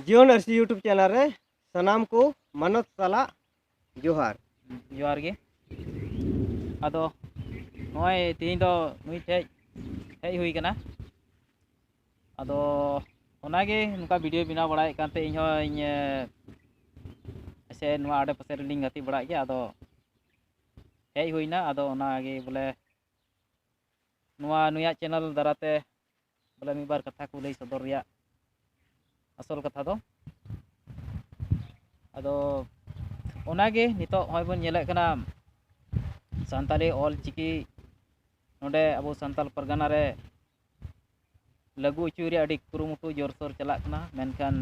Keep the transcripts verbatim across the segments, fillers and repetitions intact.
ᱡᱤᱭᱚᱱ ᱟᱹᱨᱥᱤ YouTube channel ᱨᱮ ᱥᱟᱱᱟᱢ ᱠᱚ ᱢᱟᱱᱚᱛ ᱥᱟᱞᱟᱜ ᱡᱚᱦᱟᱨ᱾ ᱡᱚᱦᱟᱨ ᱜᱮ᱾ ᱟᱫᱚ ᱱᱚᱜᱼᱚᱭ ᱛᱮᱦᱮᱧ ᱫᱚ ᱱᱩᱭ ᱴᱷᱮᱡ ᱦᱮᱡ ᱦᱩᱭ ᱠᱟᱱᱟ᱾ ᱟᱫᱚ ᱚᱱᱟᱜᱮ ᱱᱚᱝᱠᱟ ᱵᱷᱤᱰᱤᱭᱳ ᱵᱮᱱᱟᱣ ᱵᱟᱲᱟᱭᱮᱫ ᱠᱟᱱᱛᱮ ᱤᱧ ᱦᱚᱸᱧ, ᱮ, ᱥᱮ ᱱᱚᱣᱟ ᱟᱰᱮ ᱯᱟᱥᱮ ᱨᱮᱞᱤᱧ ᱜᱟᱛᱮ ᱵᱟᱲᱟᱜ ᱜᱮᱭᱟ᱾ ᱟᱫᱚ ᱦᱮᱡ ᱦᱩᱭᱱᱟ, ᱟᱫᱚ ᱚᱱᱟᱜᱮ ᱵᱚᱞᱮ ᱱᱚᱣᱟ ᱱᱩᱭᱟᱜ ᱪᱮᱱᱮᱞ ᱫᱟᱨᱟᱛᱮ ᱵᱚᱞᱮ ᱢᱤᱫ ᱵᱟᱨ ᱠᱟᱛᱷᱟ ᱠᱚ ᱞᱟᱹᱭ ᱥᱚᱫᱚᱨ ᱨᱮᱭᱟᱜ ᱟᱥᱚᱞ ᱠᱟᱛᱷᱟ ᱫᱚ᱾ ᱟᱫᱚ ᱚᱱᱟᱜᱮ ᱱᱤᱛᱚᱜ ᱦᱚᱸᱜᱼᱚᱭ ᱵᱚᱱ ᱧᱮᱞᱮᱫ ᱠᱟᱱᱟ, ᱥᱟᱱᱛᱟᱞᱤ ᱚᱞ ᱪᱤᱠᱤ ᱱᱚᱰᱮ ᱟᱵᱚ ᱥᱟᱱᱛᱟᱞ ᱯᱟᱨᱜᱟᱱᱟ ᱨᱮ ᱞᱟᱹᱜᱩ ᱦᱚᱪᱚᱭ ᱨᱮᱭᱟᱜ ᱟᱹᱰᱤ ᱠᱩᱨᱩᱢᱩᱴᱩ ᱡᱳᱨᱥᱳᱨ ᱪᱟᱞᱟᱜ ᱠᱟᱱᱟ, ᱢᱮᱱᱠᱷᱟᱱ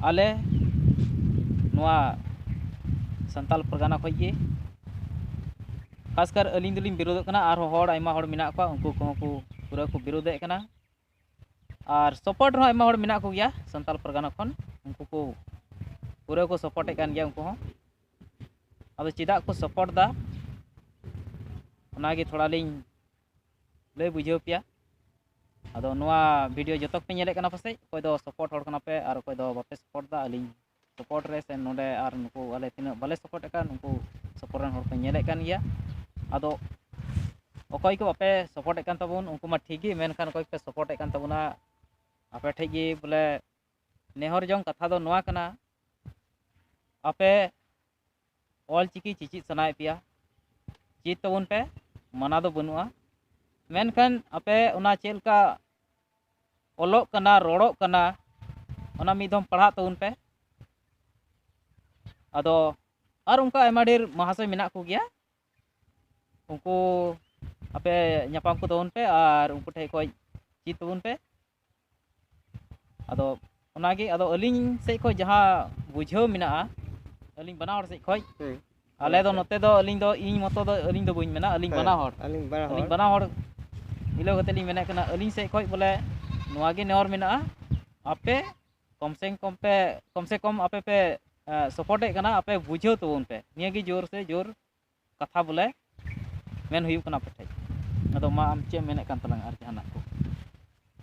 ᱟᱞᱮ ᱱᱚᱣᱟ ᱥᱟᱱᱛᱟᱞ ᱯᱟᱨᱜᱟᱱᱟ ᱠᱷᱚᱱ ᱜᱮ ᱠᱷᱟᱥᱠᱟᱨ ᱟᱹᱞᱤᱧ ᱫᱚᱞᱤᱧ ᱵᱤᱨᱳᱫᱚᱜ ᱠᱟᱱᱟ, ᱟᱨᱦᱚᱸ ᱦᱚᱲ ᱟᱭᱢᱟ ᱦᱚᱲ ᱢᱮᱱᱟᱜ ᱠᱚᱣᱟ, ᱩᱱᱠᱩ ᱠᱚᱦᱚᱸ ᱠᱚ ᱯᱩᱨᱟᱹ ᱠᱚ ᱵᱤᱨᱳᱫᱮᱫ ᱠᱟᱱᱟ᱾ ᱟᱨ ᱥᱟᱯᱳᱨᱴ ᱨᱮᱦᱚᱸ ᱟᱭᱢᱟ ᱦᱚᱲ ᱢᱮᱱᱟᱜ ᱠᱚᱜᱮᱭᱟ ᱥᱟᱱᱛᱟᱞ ᱯᱟᱨᱜᱟᱱᱟ ᱠᱷᱚᱱ, ᱩᱱᱠᱩ ᱠᱚ ᱯᱩᱨᱟᱹ ᱠᱚ ᱥᱟᱯᱳᱨᱴᱮᱫ ᱠᱟᱱ ᱜᱮᱭᱟ ᱩᱱᱠᱩ ᱦᱚᱸ᱾ ᱟᱫᱚ ᱪᱮᱫᱟᱜ ᱠᱚ ᱥᱟᱯᱳᱨᱴ ᱫᱟ, ᱚᱱᱟᱜᱮ ᱛᱷᱚᱲᱟ ᱞᱤᱧ ᱞᱟᱹᱭ ᱵᱩᱡᱷᱟᱹᱣ ᱯᱮᱭᱟ᱾ ᱟᱫᱚ ᱱᱚᱣᱟ ᱵᱷᱤᱰᱤᱭᱳ ᱡᱚᱛᱚ ᱯᱮ ᱧᱮᱞᱮᱫ ᱠᱟᱱᱟ ᱯᱟᱥᱮᱡ, ᱚᱠᱚᱭ ᱫᱚ ᱥᱟᱯᱳᱨᱴ ᱦᱚᱲ ᱠᱟᱱᱟ ᱯᱮ ᱟᱨ ᱚᱠᱚᱭ ᱫᱚ ᱵᱟᱯᱮ ᱥᱟᱯᱳᱨᱴ ᱫᱟ ᱟᱹᱞᱤᱧ ᱥᱟᱯᱳᱨᱴ ᱨᱮ, ᱥᱮ ᱱᱚᱰᱮ ᱟᱨ ᱱᱩᱠᱩ ᱟᱞᱮ ᱛᱤᱱᱟᱹᱜ ᱵᱟᱞᱮ ᱥᱟᱯᱳᱨᱴ ᱟᱠᱟᱫ, ᱱᱩᱠᱩ ᱥᱟᱯᱳᱨᱴ ᱨᱮᱱ ᱦᱚᱲ ᱯᱮ ᱧᱮᱞᱮᱫ ᱠᱟᱱ ᱜᱮᱭᱟ᱾ ᱟᱫᱚ ᱚᱠᱚᱭ ᱠᱚ ᱵᱟᱯᱮ ᱥᱟᱯᱳᱨᱴᱮᱫ ᱠᱟᱱ ᱛᱟᱵᱚᱱ, ᱩᱱᱠᱩ ᱢᱟ ᱴᱷᱤᱠ ᱜᱮ, ᱢᱮᱱᱠᱷᱟᱱ ᱚᱠᱚᱭ ᱠᱚᱯᱮ ᱥᱟᱯᱳᱨᱴᱮᱫ ᱠᱟᱱ ᱛᱟᱵᱚᱱᱟ, ᱟᱯᱮ ᱴᱷᱮᱡ ᱜᱮ ᱵᱚᱞᱮ ᱱᱮᱦᱚᱨ ᱡᱚᱝ ᱠᱟᱛᱷᱟ ᱫᱚ ᱱᱚᱣᱟ ᱠᱟᱱᱟ, ᱟᱯᱮ ᱚᱞ ᱪᱤᱠᱤ ᱪᱮᱪᱮᱫ ᱥᱟᱱᱟᱭᱮᱫ ᱯᱮᱭᱟ, ᱪᱮᱫ ᱛᱟᱵᱚᱱ ᱯᱮ, ᱢᱟᱱᱟ ᱫᱚ ᱵᱟᱹᱱᱩᱜᱼᱟ᱾ ᱢᱮᱱᱠᱷᱟᱱ ᱟᱯᱮ ᱚᱱᱟ ᱪᱮᱫ ᱞᱮᱠᱟ ᱚᱞᱚᱜ ᱠᱟᱱᱟ, ᱨᱚᱲᱚᱜ ᱠᱟᱱᱟ, ᱚᱱᱟ ᱢᱤᱫ ᱫᱷᱚᱢ ᱯᱟᱲᱦᱟᱜ ᱛᱟᱵᱚᱱ ᱯᱮ᱾ ᱟᱫᱚ ᱟᱨ ᱚᱱᱠᱟ ᱟᱭᱢᱟ ᱰᱷᱮᱨ ᱢᱟᱦᱟᱥᱚᱭ ᱢᱮᱱᱟᱜ ᱠᱚᱜᱮᱭᱟ, ᱩᱱᱠᱩ ᱟᱯᱮ ᱧᱟᱯᱟᱢ ᱠᱚ ᱛᱟᱵᱚᱱ ᱯᱮ ᱟᱨ ᱩᱱᱠᱩ ᱴᱷᱮᱡ ᱠᱷᱚᱡ ᱪᱮᱫ ᱛᱟᱵᱚᱱ ᱯᱮ᱾ ᱟᱫᱚ ᱚᱱᱟᱜᱮ, ᱟᱫᱚ ᱟᱹᱞᱤᱧ ᱥᱮᱫ ᱠᱷᱚᱡ ᱡᱟᱦᱟᱸ ᱵᱩᱡᱷᱟᱹᱣ ᱢᱮᱱᱟᱜᱼᱟ, ᱟᱹᱞᱤᱧ ᱵᱟᱱᱟ ᱦᱚᱲ ᱥᱮᱫ ᱠᱷᱚᱡ, ᱦᱩᱸ᱾ ᱟᱞᱮ ᱫᱚ ᱟᱪᱪᱷᱟ᱾ ᱱᱚᱛᱮ ᱫᱚ ᱟᱹᱞᱤᱧ ᱫᱚ ᱤᱧ ᱢᱚᱛᱚ ᱫᱚ ᱟᱹᱞᱤᱧ ᱫᱚ ᱵᱟᱹᱧ ᱢᱮᱱᱟ, ᱟᱹᱞᱤᱧ ᱦᱮᱸ, ᱵᱟᱱᱟ ᱦᱚᱲ, ᱟᱹᱞᱤᱧ ᱵᱟᱱᱟ ᱟᱹᱞᱤᱧ ᱦᱚᱲ᱾ ᱵᱟᱱᱟ ᱦᱚᱲ ᱢᱤᱞᱟᱹᱣ ᱠᱟᱛᱮ ᱞᱤᱧ ᱢᱮᱱᱮᱫ ᱠᱟᱱᱟ, ᱟᱹᱞᱤᱧ ᱥᱮᱫ ᱠᱷᱚᱡ ᱵᱚᱞᱮ ᱱᱚᱣᱟ ᱜᱮ ᱱᱮᱦᱚᱨ ᱢᱮᱱᱟᱜᱼᱟ, ᱟᱯᱮ ᱠᱚᱢ ᱥᱮ ᱠᱚᱢ ᱯᱮ, ᱠᱚᱢ ᱥᱮ ᱠᱚᱢ ᱟᱯᱮ ᱯᱮ, ᱮ, ᱥᱟᱯᱳᱨᱴᱮᱫ ᱠᱟᱱᱟ, ᱟᱯᱮ ᱵᱩᱡᱷᱟᱹᱣ ᱛᱟᱵᱚᱱ ᱯᱮ, ᱱᱤᱭᱟᱹ ᱜᱮ ᱡᱳᱨ ᱥᱮ ᱡᱳᱨ ᱠᱟᱛᱷᱟ ᱵᱚᱞᱮ ᱢᱮᱱ ᱦᱩᱭᱩᱜ ᱠᱟᱱᱟ ᱟᱯᱮ ᱴᱷᱮᱡ᱾ ᱟᱫᱚ ᱢᱟ ᱟᱢ ᱪᱮᱫ ᱮᱢ ᱢᱮᱱᱮᱫ ᱠᱟᱱ ᱛᱟᱞᱟᱝ ᱟᱨ ᱡᱟᱦᱟᱱᱟᱜ ᱠᱚ?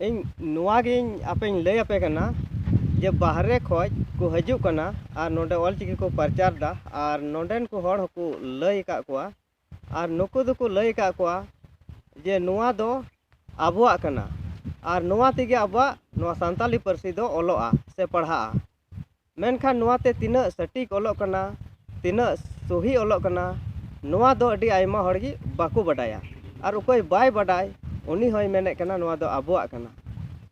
ᱤᱧ ᱱᱚᱣᱟ ᱜᱤᱧ ᱟᱯᱮᱧ ᱞᱟᱹᱭ ᱟᱯᱮ ᱠᱟᱱᱟ, ᱡᱮ ᱵᱟᱦᱨᱮ ᱠᱷᱚᱡ ᱠᱚ ᱦᱤᱡᱩᱜ ᱠᱟᱱᱟ ᱟᱨ ᱱᱚᱰᱮ ᱚᱞᱪᱤᱠᱤ ᱠᱚ ᱯᱨᱚᱪᱟᱨ ᱫᱟ, ᱟᱨ ᱱᱚᱰᱮᱱ ᱠᱚ ᱦᱚᱲ ᱦᱚᱸᱠᱚ ᱞᱟᱹᱭ ᱟᱠᱟᱫ ᱠᱚᱣᱟ, ᱟᱨ ᱱᱩᱠᱩ ᱫᱚᱠᱚ ᱞᱟᱹᱭ ᱟᱠᱟᱫ ᱠᱚᱣᱟ ᱡᱮ ᱱᱚᱣᱟ ᱫᱚ ᱟᱵᱚᱣᱟᱜ ᱠᱟᱱᱟ, ᱟᱨ ᱱᱚᱣᱟ ᱛᱮᱜᱮ ᱟᱵᱚᱣᱟᱜ ᱱᱚᱣᱟ ᱥᱟᱱᱛᱟᱞᱤ ᱯᱟᱹᱨᱥᱤ ᱫᱚ ᱚᱞᱚᱜᱼᱟ ᱥᱮ ᱯᱟᱲᱦᱟᱜᱼᱟ᱾ ᱢᱮᱱᱠᱷᱟᱱ ᱱᱚᱣᱟ ᱛᱮ ᱛᱤᱱᱟᱹᱜ ᱥᱚᱴᱷᱤᱠ ᱚᱞᱚᱜ ᱠᱟᱱᱟ, ᱛᱤᱱᱟᱹᱜ ᱥᱚᱦᱤ ᱚᱞᱚᱜ ᱠᱟᱱᱟ, ᱱᱚᱣᱟ ᱫᱚ ᱟᱹᱰᱤ ᱟᱭᱢᱟ ᱦᱚᱲ ᱜᱮ ᱵᱟᱠᱚ ᱵᱟᱰᱟᱭᱟ᱾ ᱟᱨ ᱚᱠᱚᱭ ᱵᱟᱭ ᱵᱟᱰᱟᱭ, ᱩᱱᱤ ᱦᱚᱸᱭ ᱢᱮᱱᱮᱫ ᱠᱟᱱᱟ ᱱᱚᱣᱟ ᱫᱚ ᱟᱵᱚᱣᱟᱜ ᱠᱟᱱᱟ,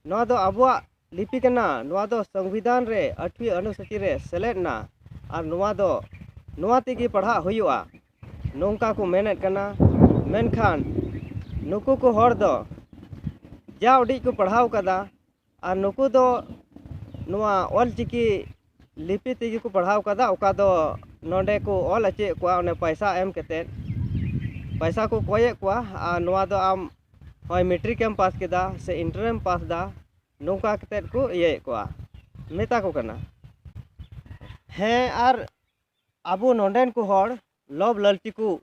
ᱱᱚᱣᱟ ᱫᱚ ᱟᱵᱚᱣᱟᱜ ᱞᱤᱯᱤ ᱠᱟᱱᱟ, ᱱᱚᱣᱟ ᱫᱚ ᱥᱚᱝᱵᱤᱫᱷᱟᱱ ᱨᱮ ᱟᱴᱷᱣᱤ ᱚᱱᱩᱥᱩᱪᱤ ᱨᱮ ᱥᱮᱞᱮᱫ ᱮᱱᱟ, ᱟᱨ ᱱᱚᱣᱟ ᱫᱚ, ᱱᱚᱣᱟ ᱛᱮᱜᱮ ᱯᱟᱲᱦᱟᱜ ᱦᱩᱭᱩᱜᱼᱟ, ᱱᱚᱝᱠᱟ ᱠᱚ ᱢᱮᱱᱮᱫ ᱠᱟᱱᱟ᱾ ᱢᱮᱱᱠᱷᱟᱱ ᱱᱩᱠᱩ ᱠᱚ ᱦᱚᱲ ᱫᱚ ᱡᱟ ᱩᱰᱤᱡ ᱠᱚ ᱯᱟᱲᱦᱟᱣ ᱠᱟᱫᱟ, ᱟᱨ ᱱᱩᱠᱩ ᱫᱚ ᱱᱚᱣᱟ ᱚᱞᱪᱤᱠᱤ ᱞᱤᱯᱤ ᱛᱮᱜᱮ ᱠᱚ ᱯᱟᱲᱦᱟᱣ ᱠᱟᱫᱟ, ᱚᱠᱟ ᱫᱚ ᱱᱚᱰᱮ ᱠᱚ ᱚᱞ ᱦᱚᱪᱚᱭᱮᱫ ᱠᱚᱣᱟ, ᱚᱱᱮ ᱯᱚᱭᱥᱟ ᱮᱢ ᱠᱟᱛᱮᱫ ᱯᱚᱭᱥᱟ ᱠᱚ ᱠᱚᱭᱮᱫ ᱠᱚᱣᱟ᱾ ᱟᱨ ᱱᱚᱣᱟ ᱫᱚ ᱟᱢ ᱦᱚᱸᱜᱼᱚᱭ ᱢᱮᱴᱨᱤᱠ ᱮᱢ ᱯᱟᱥ ᱠᱮᱫᱟ ᱥᱮ ᱤᱱᱴᱟᱨ ᱮᱢ ᱯᱟᱥ ᱫᱟ, ᱱᱚᱝᱠᱟ ᱠᱟᱛᱮᱫ ᱠᱚ ᱤᱭᱟᱹᱭᱮᱫ ᱠᱚᱣᱟ, ᱢᱮᱛᱟ ᱠᱚ ᱠᱟᱱᱟ᱾ ᱦᱮᱸ, ᱟᱨ ᱟᱵᱚ ᱱᱚᱰᱮᱱ ᱠᱚ ᱦᱚᱲ ᱞᱚᱵᱷ ᱞᱟᱹᱞᱪᱤ ᱠᱚ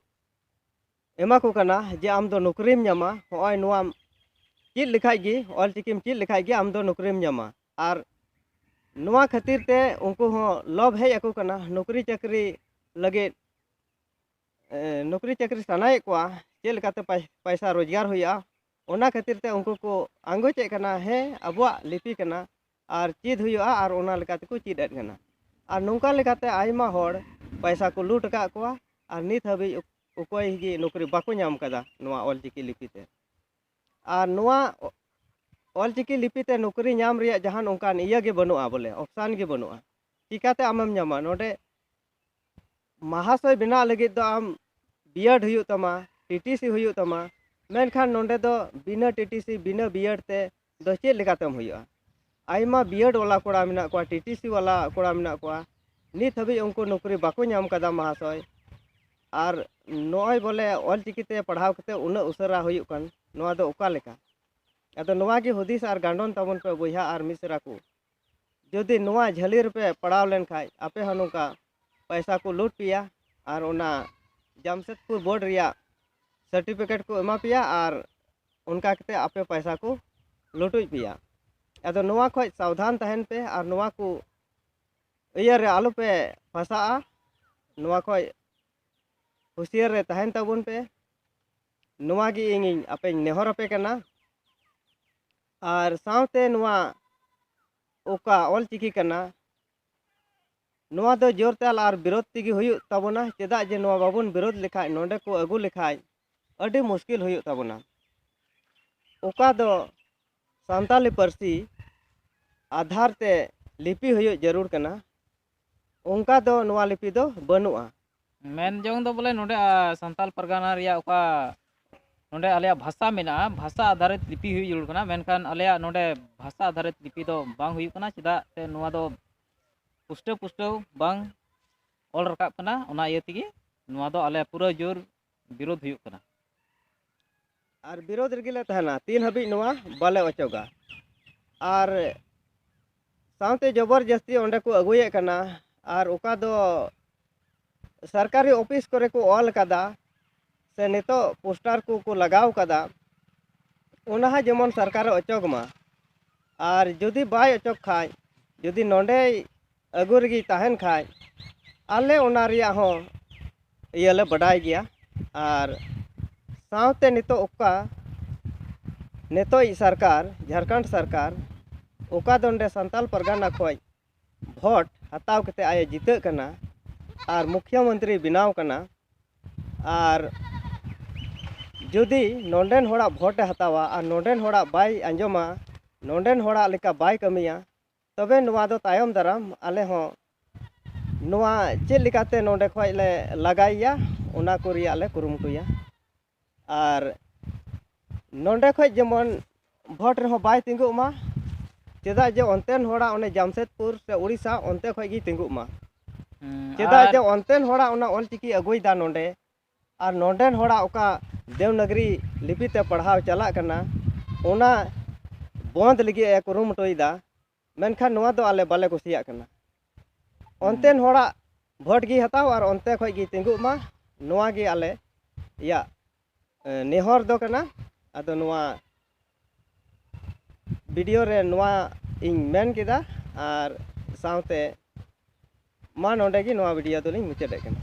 ᱮᱢᱟ ᱠᱚ ᱠᱟᱱᱟ ᱡᱮ ᱟᱢ ᱫᱚ ᱱᱚᱠᱨᱤᱢ ᱧᱟᱢᱟ, ᱦᱚᱸᱜᱼᱚᱭ ᱱᱚᱣᱟᱢ ᱪᱮᱫ ᱞᱮᱠᱷᱟᱡ ᱜᱮ, ᱚᱞᱪᱤᱠᱤᱢ ᱪᱮᱫ ᱞᱮᱠᱷᱟᱡ ᱜᱮ ᱟᱢ ᱫᱚ ᱱᱚᱠᱨᱤᱢ ᱧᱟᱢᱟ᱾ ᱟᱨ ᱱᱚᱣᱟ ᱠᱷᱟᱹᱛᱤᱨ ᱛᱮ ᱩᱱᱠᱩ ᱦᱚᱸ ᱞᱚᱵᱷ ᱦᱮᱡ ᱟᱠᱚ ᱠᱟᱱᱟ, ᱱᱚᱠᱨᱤ ᱪᱟᱹᱠᱨᱤ ᱞᱟᱹᱜᱤᱫ, ᱮ, ᱱᱚᱠᱨᱤ ᱪᱟᱹᱠᱨᱤ ᱥᱟᱱᱟᱭᱮᱫ ᱠᱚᱣᱟ, ᱪᱮᱫ ᱞᱮᱠᱟᱛᱮ ᱯᱟᱭ-, ᱯᱚᱭᱥᱟ ᱨᱳᱡᱽᱜᱟᱨ ᱦᱩᱭᱩᱜᱼᱟ, ᱚᱱᱟ ᱠᱷᱟᱹᱛᱤᱨ ᱛᱮ ᱩᱱᱠᱩ ᱠᱚ ᱟᱸᱜᱚᱪᱮᱫ ᱠᱟᱱᱟ, ᱦᱮᱸ, ᱟᱵᱚᱣᱟᱜ ᱞᱤᱯᱤ ᱠᱟᱱᱟ ᱟᱨ ᱪᱮᱫ ᱦᱩᱭᱩᱜᱼᱟ, ᱟᱨ ᱚᱱᱟ ᱞᱮᱠᱟ ᱛᱮᱠᱚ ᱪᱮᱫ ᱮᱫ ᱠᱟᱱᱟ᱾ ᱟᱨ ᱱᱚᱝᱠᱟ ᱞᱮᱠᱟᱛᱮ ᱟᱭᱢᱟ ᱦᱚᱲ ᱯᱚᱭᱥᱟ ᱠᱚ ᱞᱩᱴ ᱟᱠᱟᱫ ᱠᱚᱣᱟ ᱟᱨ ᱱᱤᱛ ᱦᱟᱹᱵᱤᱡ ᱚᱠᱚᱭ ᱜᱮ ᱱᱚᱠᱨᱤ ᱵᱟᱠᱚ ᱧᱟᱢ ᱠᱟᱫᱟ ᱱᱚᱣᱟ ᱚᱞᱪᱤᱠᱤ ᱞᱤᱯᱤ ᱛᱮ᱾ ᱟᱨ ᱱᱚᱣᱟ ᱚᱞᱪᱤᱠᱤ ᱞᱤᱯᱤ ᱛᱮ ᱱᱚᱠᱨᱤ ᱧᱟᱢ ᱨᱮᱭᱟᱜ ᱡᱟᱦᱟᱱ ᱚᱱᱠᱟᱱ ᱤᱭᱟᱹ ᱜᱮ ᱵᱟᱹᱱᱩᱜᱼᱟ, ᱵᱚᱞᱮ ᱚᱯᱥᱟᱱ ᱜᱮ ᱵᱟᱹᱱᱩᱜᱼᱟ᱾ ᱪᱤᱠᱟᱛᱮ ᱟᱢᱮᱢ ᱧᱟᱢᱟ? ᱱᱚᱰᱮ ᱢᱟᱦᱟᱥᱚᱭ ᱵᱮᱱᱟᱜ ᱞᱟᱹᱜᱤᱫ ᱫᱚ ᱟᱢ ᱵᱤᱭᱮᱰ ᱦᱩᱭᱩᱜ ᱛᱟᱢᱟ, ᱴᱤᱴᱤᱥᱤ ᱦᱩᱭᱩᱜ ᱛᱟᱢᱟ, ᱢᱮᱱᱠᱷᱟᱱ ᱱᱚᱰᱮ ᱫᱚ ᱵᱤᱱᱟᱹ ᱴᱤᱴᱤᱥᱤ, ᱵᱤᱱᱟᱹ ᱵᱤᱭᱮᱰ ᱛᱮ ᱫᱚ ᱪᱮᱫ ᱞᱮᱠᱟᱛᱮᱢ ᱦᱩᱭᱩᱜᱼᱟ? ᱟᱭᱢᱟ ᱵᱤᱭᱮᱰ ᱣᱟᱞᱟ ᱠᱚᱲᱟ ᱢᱮᱱᱟᱜ ᱠᱚᱣᱟ, ᱴᱤᱴᱤᱥᱤ ᱣᱟᱞᱟ ᱠᱚᱲᱟ ᱢᱮᱱᱟᱜ ᱠᱚᱣᱟ, ᱱᱤᱛ ᱦᱟᱹᱵᱤᱡ ᱩᱱᱠᱩ ᱱᱚᱠᱨᱤ ᱵᱟᱠᱚ ᱧᱟᱢ ᱠᱟᱫᱟ ᱢᱟᱦᱟᱥᱚᱭ᱾ ᱟᱨ ᱱᱚᱜᱼᱚᱭ ᱵᱚᱞᱮ ᱚᱞᱪᱤᱠᱤ ᱛᱮ ᱯᱟᱲᱦᱟᱣ ᱠᱟᱛᱮ ᱩᱱᱟᱹᱜ ᱩᱥᱟᱹᱨᱟ ᱦᱩᱭᱩᱜ ᱠᱟᱱ, ᱱᱚᱣᱟ ᱫᱚ ᱚᱠᱟ ᱞᱮᱠᱟ? ᱟᱫᱚ ᱱᱚᱣᱟ ᱜᱮ ᱦᱩᱫᱤᱥ ᱟᱨ ᱜᱟᱸᱰᱚᱱ ᱛᱟᱵᱚᱱ ᱯᱮ ᱵᱚᱭᱦᱟ ᱟᱨ ᱢᱤᱥᱨᱟ ᱠᱚ᱾ ᱡᱩᱫᱤ ᱱᱚᱣᱟ ᱡᱷᱟᱹᱞᱤ ᱨᱮᱯᱮ ᱯᱟᱲᱟᱣ ᱞᱮᱱ ᱠᱷᱟᱡ, ᱟᱯᱮ ᱦᱚᱸ ᱱᱚᱝᱠᱟ ᱯᱚᱭᱥᱟ ᱠᱚ ᱞᱩᱴ ᱯᱮᱭᱟ ᱟᱨ ᱚᱱᱟ ᱡᱟᱢᱥᱮᱫᱽᱯᱩᱨ ᱵᱳᱨᱰ ᱨᱮᱭᱟᱜ ᱥᱟᱨᱴᱤᱯᱷᱤᱠᱮᱴ ᱠᱚ ᱮᱢᱟ ᱯᱮᱭᱟ ᱟᱨ ᱚᱱᱠᱟ ᱠᱟᱛᱮ ᱟᱯᱮ ᱯᱚᱭᱥᱟ ᱠᱚ ᱞᱩᱴᱩᱡ ᱯᱮᱭᱟ᱾ ᱟᱫᱚ ᱱᱚᱣᱟ ᱠᱷᱚᱡ ᱥᱟᱵᱫᱷᱟᱱ ᱛᱟᱦᱮᱱ ᱯᱮ ᱟᱨ ᱱᱚᱣᱟ ᱠᱚ ᱤᱭᱟᱹ ᱨᱮ ᱟᱞᱚ ᱯᱮ ᱯᱷᱟᱥᱟᱜᱼᱟ᱾ ᱱᱚᱣᱟ ᱠᱷᱚᱡ ᱦᱩᱥᱤᱭᱟᱹᱨ ᱨᱮ ᱛᱟᱦᱮᱱ ᱛᱟᱵᱚᱱ ᱯᱮ᱾ ᱱᱚᱣᱟ ᱜᱮ ᱤᱧᱤᱧ ᱟᱯᱮᱧ ᱱᱮᱦᱚᱨ ᱟᱯᱮ ᱠᱟᱱᱟ᱾ ᱟᱨ ᱥᱟᱶᱛᱮ ᱱᱚᱣᱟ ᱚᱠᱟ ᱚᱞ ᱪᱤᱠᱤ ᱠᱟᱱᱟ, ᱱᱚᱣᱟ ᱫᱚ ᱡᱳᱨ ᱛᱟᱞ ᱟᱨ ᱵᱤᱨᱳᱫ ᱛᱮᱜᱮ ᱦᱩᱭᱩᱜ ᱛᱟᱵᱚᱱᱟ᱾ ᱪᱮᱫᱟᱜ ᱡᱮ ᱱᱚᱣᱟ ᱵᱟᱵᱚᱱ ᱵᱤᱨᱳᱫ ᱞᱮᱠᱷᱟᱡ, ᱱᱚᱰᱮ ᱠᱚ ᱟᱹᱜᱩ ᱞᱮᱠᱷᱟᱡ ᱟᱹᱰᱤ ᱢᱩᱥᱠᱤᱞ ᱦᱩᱭᱩᱜ ᱛᱟᱵᱚᱱᱟ᱾ ᱚᱠᱟ ᱫᱚ ᱥᱟᱱᱛᱟᱞᱤ ᱯᱟᱹᱨᱥᱤ ᱟᱫᱷᱟᱨ ᱛᱮ ᱞᱤᱯᱤ ᱦᱩᱭᱩᱜ ᱡᱟᱹᱨᱩᱲ ᱠᱟᱱᱟ, ᱚᱱᱠᱟ ᱫᱚ ᱱᱚᱣᱟ ᱞᱤᱯᱤ ᱫᱚ ᱵᱟᱹᱱᱩᱜᱼᱟ᱾ ᱢᱮᱱ ᱡᱚᱝ ᱫᱚ ᱵᱚᱞᱮ ᱱᱚᱰᱮ, ᱟ, ᱥᱟᱱᱛᱟᱞ ᱯᱟᱨᱜᱟᱱᱟ ᱨᱮᱭᱟᱜ ᱚᱠᱟ ᱱᱚᱰᱮ ᱟᱞᱮᱭᱟᱜ ᱵᱷᱟᱥᱟ ᱢᱮᱱᱟᱜᱼᱟ, ᱵᱷᱟᱥᱟ ᱟᱫᱷᱟᱨᱤᱛ ᱞᱤᱯᱤ ᱦᱩᱭᱩᱜ ᱡᱟᱹᱨᱩᱲ ᱠᱟᱱᱟ, ᱢᱮᱱᱠᱷᱟᱱ ᱟᱞᱮᱭᱟᱜ ᱱᱚᱰᱮ ᱵᱷᱟᱥᱟ ᱟᱫᱷᱟᱨᱤᱛ ᱞᱤᱯᱤ ᱫᱚ ᱵᱟᱝ ᱦᱩᱭᱩᱜ ᱠᱟᱱᱟ᱾ ᱪᱮᱫᱟᱜ ᱥᱮ ᱱᱚᱣᱟ ᱫᱚ ᱯᱩᱥᱴᱟᱹᱣ ᱯᱩᱥᱴᱟᱹᱣ ᱵᱟᱝ ᱚᱞ ᱨᱟᱠᱟᱵ ᱠᱟᱱᱟ, ᱚᱱᱟ ᱤᱭᱟᱹ ᱛᱮᱜᱮ ᱱᱚᱣᱟ ᱫᱚ ᱟᱞᱮ ᱯᱩᱨᱟᱹ ᱡᱳᱨ ᱵᱤᱨᱳᱫ ᱦᱩᱭᱩᱜ ᱠᱟᱱᱟ᱾ ᱟᱨ ᱵᱤᱨᱳᱫ ᱨᱮᱜᱮ ᱞᱮ ᱛᱟᱦᱮᱱᱟ ᱛᱤᱱ ᱦᱟᱹᱵᱤᱡ ᱱᱚᱣᱟ ᱵᱟᱞᱮ ᱚᱪᱚᱜᱟ᱾ ᱟᱨ ᱥᱟᱶᱛᱮ ᱡᱚᱵᱚᱨ ᱡᱟᱹᱥᱛᱤ ᱚᱸᱰᱮ ᱠᱚ ᱟᱹᱜᱩᱭᱮᱫ ᱠᱟᱱᱟ, ᱟᱨ ᱚᱠᱟ ᱫᱚ ᱥᱚᱨᱠᱟᱨᱤ ᱚᱯᱷᱤᱥ ᱠᱚᱨᱮ ᱠᱚ ᱚᱞ ᱠᱟᱫᱟ, ᱥᱮ ᱱᱤᱛᱚᱜ ᱯᱳᱥᱴᱟᱨ ᱠᱚᱠᱚ ᱞᱟᱜᱟᱣ ᱠᱟᱫᱟ, ᱚᱱᱟ ᱦᱚᱸ ᱡᱮᱢᱚᱱ ᱥᱚᱨᱠᱟᱨᱮ ᱚᱪᱚᱜᱽ ᱢᱟ᱾ ᱟᱨ ᱡᱩᱫᱤ ᱵᱟᱭ ᱚᱪᱚᱜᱽ ᱠᱷᱟᱡ, ᱡᱩᱫᱤ ᱱᱚᱰᱮ ᱟᱹᱜᱩ ᱨᱮᱜᱮ ᱛᱟᱦᱮᱱ ᱠᱷᱟᱡ, ᱟᱞᱮ ᱚᱱᱟ ᱨᱮᱭᱟᱜ ᱦᱚᱸ ᱤᱭᱟᱹ ᱞᱮ ᱵᱟᱰᱟᱭ ᱜᱮᱭᱟ᱾ ᱟᱨ ᱥᱟᱶᱛᱮ ᱱᱤᱛᱚᱜ ᱚᱠᱟ ᱱᱤᱛᱚᱜ ᱤᱡ ᱥᱚᱨᱠᱟᱨ, ᱡᱷᱟᱲᱠᱷᱚᱸᱰ ᱥᱚᱨᱠᱟᱨ, ᱚᱠᱟ ᱫᱚ ᱱᱚᱰᱮ ᱥᱟᱱᱛᱟᱞ ᱯᱟᱨᱜᱟᱱᱟ ᱠᱷᱚᱡ ᱵᱷᱳᱴ ᱦᱟᱛᱟᱣ ᱠᱟᱛᱮ ᱟᱡ ᱮ ᱡᱤᱛᱟᱹᱜ ᱠᱟᱱᱟ ᱟᱨ ᱢᱩᱠᱷᱭᱚ ᱢᱚᱱᱛᱨᱤ ᱵᱮᱱᱟᱣ ᱠᱟᱱᱟ, ᱟᱨ ᱡᱩᱫᱤ ᱱᱚᱰᱮᱱ ᱦᱚᱲᱟᱜ ᱵᱷᱳᱴ ᱮ ᱦᱟᱛᱟᱣᱟ ᱟᱨ ᱱᱚᱰᱮᱱ ᱦᱚᱲᱟᱜ ᱵᱟᱭ ᱟᱸᱡᱚᱢᱟ, ᱱᱚᱰᱮᱱ ᱦᱚᱲᱟᱜ ᱞᱮᱠᱟ ᱵᱟᱭ ᱠᱟᱹᱢᱤᱭᱟ, ᱛᱚᱵᱮ ᱱᱚᱣᱟ ᱫᱚ ᱛᱟᱭᱚᱢ ᱫᱟᱨᱟᱢ ᱟᱞᱮ ᱦᱚᱸ ᱱᱚᱣᱟ ᱪᱮᱫ ᱞᱮᱠᱟᱛᱮ ᱱᱚᱰᱮ ᱠᱷᱚᱡ ᱞᱮ ᱞᱟᱜᱟᱭᱮᱭᱟ, ᱚᱱᱟ ᱠᱚ ᱨᱮᱭᱟᱜ ᱞᱮ ᱠᱩᱨᱩᱢᱩᱴᱩᱭᱟ᱾ ᱟᱨ ᱱᱚᱰᱮ ᱠᱷᱚᱡ ᱡᱮᱢᱚᱱ ᱵᱷᱳᱴ ᱨᱮᱦᱚᱸ ᱵᱟᱭ ᱛᱤᱸᱜᱩᱜ ᱢᱟ, ᱪᱮᱫᱟᱜ ᱡᱮ ᱚᱱᱛᱮᱱ ᱦᱚᱲᱟᱜ ᱚᱱᱮ ᱡᱟᱢᱥᱮᱫᱽᱯᱩᱨ ᱥᱮ ᱩᱲᱤᱥᱥᱟ ᱚᱱᱛᱮ ᱠᱷᱚᱡ ᱜᱮ ᱛᱤᱸᱜᱩᱜ ᱢᱟ᱾ ᱦᱩᱸ, ᱪᱮᱫᱟᱜ ᱟᱨ ᱡᱮ ᱚᱱᱛᱮᱱ ᱦᱚᱲᱟᱜ ᱚᱱᱟ ᱚᱞᱪᱤᱠᱤ ᱟᱹᱜᱩᱭᱮᱫᱟ ᱱᱚᱰᱮ, ᱟᱨ ᱱᱚᱰᱮᱱ ᱦᱚᱲᱟᱜ ᱚᱠᱟ ᱫᱮᱵᱽᱱᱟᱜᱽᱨᱤ ᱞᱤᱯᱤ ᱛᱮ ᱯᱟᱲᱦᱟᱣ ᱪᱟᱞᱟᱜ ᱠᱟᱱᱟ, ᱚᱱᱟ ᱵᱚᱱᱫ ᱞᱟᱹᱜᱤᱫ ᱮ ᱠᱩᱨᱩᱢᱩᱴᱩᱭᱮᱫᱟ, ᱢᱮᱱᱠᱷᱟᱱ ᱱᱚᱣᱟ ᱫᱚ ᱟᱞᱮ ᱵᱟᱞᱮ ᱠᱩᱥᱤᱭᱟᱜ ᱠᱟᱱᱟ᱾ ᱦᱩᱸ᱾ ᱚᱱᱛᱮᱱ ᱦᱚᱲᱟᱜ ᱵᱷᱳᱴ ᱜᱮ ᱦᱟᱛᱟᱣ ᱟᱨ ᱚᱱᱛᱮ ᱠᱷᱚᱡ ᱜᱮ ᱛᱤᱸᱜᱩᱜ ᱢᱟ, ᱱᱚᱣᱟ ᱜᱮ ᱟᱞᱮᱭᱟᱜ, ᱮ, ᱱᱮᱦᱚᱨ ᱫᱚ ᱠᱟᱱᱟ᱾ ᱟᱫᱚ ᱱᱚᱣᱟ ᱵᱷᱤᱰᱤᱭᱳ ᱨᱮ ᱱᱚᱣᱟ ᱤᱧ ᱢᱮᱱ ᱠᱮᱫᱟ᱾ ᱟᱨ ᱥᱟᱶᱛᱮ ᱢᱟ ᱱᱚᱰᱮ ᱜᱮ ᱱᱚᱣᱟ ᱵᱷᱤᱰᱤᱭᱳ ᱫᱚᱞᱤᱧ ᱢᱩᱪᱟᱹᱫᱮᱫ ᱠᱟᱱᱟ᱾